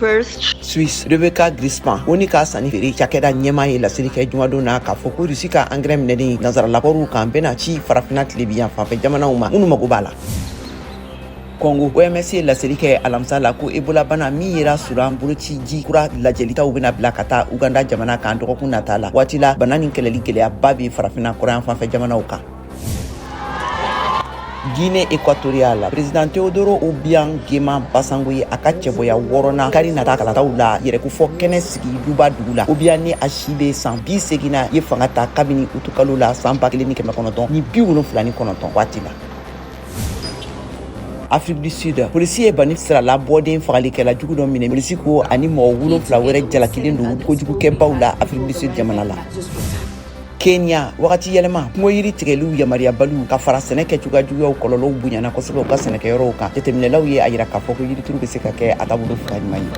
First. Suisse, Rebecca Grynspan, ONU ka sanni feere cakɛda ɲɛmaa ye laseli kɛ jumadon na k'a fɔ ko Rusi ka angɛrɛ minɛlen nansaralakɔriw kan bɛna ci Farafina tilebiyan fanfɛ jamanaw ma minnu mago b'a la. Kɔngo, OMS ye laseli kɛ alamisa la ko Ebola bana min yera Sudan boloci ji kura lajɛlitaw bɛna bila ka taa Uganda jamana kan dɔgɔkun nata la. Waati la bana nin kɛlɛli gɛlɛyaba bɛ Farafina kɔrɔyan fanfɛ jamanaw kan. Guinée équatoriale, président Teodoro Obiang Nguema Basango ye a ka cɛbɔya wɔɔrɔnan kari nata kalataw la yɛrɛkofɔ kɛnɛ sigi Luba dugu la. Obiang ni a si bɛ san 80 na ye fanga ta kabini utukalo la san 1979 waati la. Afrique du Sud, polisi ye bani sirala bɔden fagalikɛla jugu dɔ minɛ. Polisi ko ani mɔgɔ 7 wɛrɛ jalakilen don kojugukɛbaw la Afrique du Sud jamana la. Kenya, wagati yɛlɛma kungo yiri tigɛliw yamaruyabaliw ka fara sɛnɛ kɛcogoya juguyaw kɔlɔlɔw bonyana kosɛbɛ u ka sɛnɛkɛyɔrɔw kan. Jateminɛlaw ye a yira k'a fɔ ko yirituru bɛ se ka kɛ a taabolo fura ɲuman ye.